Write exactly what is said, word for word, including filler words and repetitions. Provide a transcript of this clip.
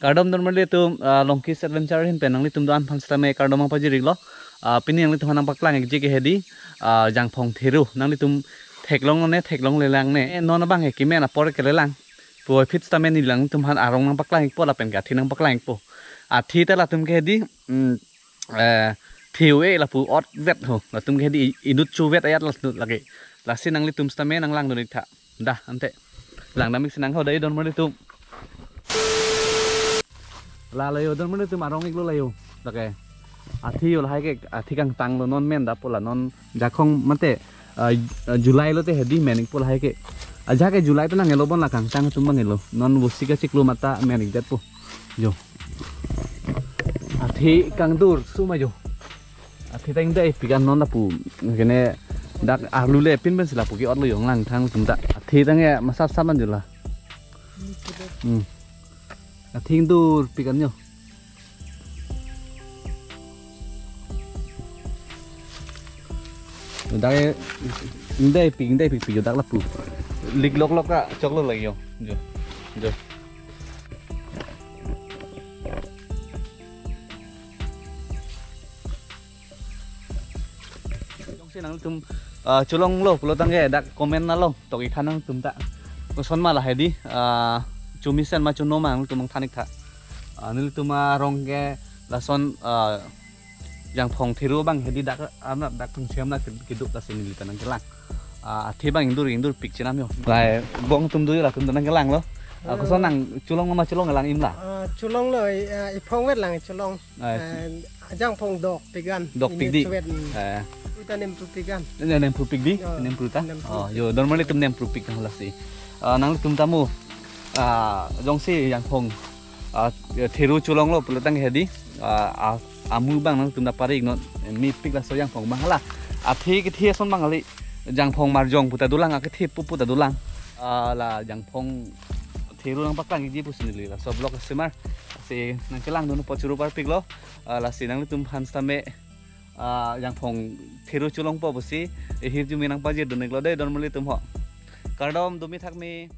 Kardom donmarli atum, ah, Longki's Adventure ahin pen nanglitum do-an aphan sitame kardom nangpajir-iklo. Ah, pini nanglitum aphan nangpaklang-ikji ke hedi, ah, Jangphong Theru. Nanglitum theklongle, theklongle lang ne. Eh, non abang ke kemen apor ke le lang. Puvoiphit sitame neli nanglitum aphan arong nangpaklang-ikpo lapen ke athi nangpaklang-ikpo. Athi ta latum ke hedi, mm, eh, thiu-e lapu ot vet ho. Latum ke hedi inut chuvet ajat latum lake. Lasi nanglitum sitame nanglangdun-ik tha. Da, ante. Langdam-ik sinang ho, dei donmarli atum. La layo donmarli atum, arong-iklo layo. Lake. Athi yo lahai ke, athi kangtanglo, non men da pu la, non Jangphong mate, ah, ah, July lote hedi men-ikpo lahai ke. Ajahak ke July penang elo bon la kangtang atum abang elo. Non vosi kachiklo mata men-ikdetpo. Jo. Athi kangdur suma jo. Athi ta ingdai-pik an non lapu. Kene dak arlu le pin pen si lapu ke-otlo yo, langthang atum ta. Athi ta nge masap sap an jo la. Hmm. Athi ingdur-pik an jo. Dak ingdai-pik, ingdai-pik-pik jo dak lapu. Lik loklok ka choklo lagi yo. Jo. Jo. Jongsi nangtum, ah, cholonglo pulo tangte dak comment nanglo, tok-ik tha nangtum ta. Koson ma lahai di, ah, chomesen ma chono ma nangtum nangthan-ik tha. Ah, nelitum arong ke lason, ah, Jangphong Theru abang hedi dak, ah, na dak pangsiam na kiduk ta si neli ta nangkelang. Ah, athi abang ingdur, ingdur-pik chenam yo. Lahai bong atum do yo, latum ta nangkelanglo. Ah, koson nang cholong ma cholong lang imla. Ah, cholonglo, eh, iphong vet lang cholong. Ah, eh, Jangphong dokpik an. Dokpik di. Inut chuvet. Eh. Uta nemprupik an. Ne nemprupik di, oh, nemprupik ta. Nemprupik. Oh, yo, donmarli atum nemprupik ta lasi. Ah, nanglitum ta mo. Ah, jongsi Jangphong, ah, Theru cholonglo pulo tangte hedi. Ah, ah, amu abang nangtum ta pari-iknon. Mepik laso Jangphong abang hala. Athi kethe ason abang kali. Jangphong Marjong pu ta dolang, akethi pu pu ta dolang. Ah, la Jangphong Theru nangpaklang-ikji pusi neli laso vlog kesemar. Si nangkelangdun apot choro parpiklo. Ah, lasi nanglitum aphan sitame, ah, Jangphong Theru cholongpo pusi, eh, hirjume nangpajirdun-iklo dei donmarli atum ho. Kardom, dumi thakme.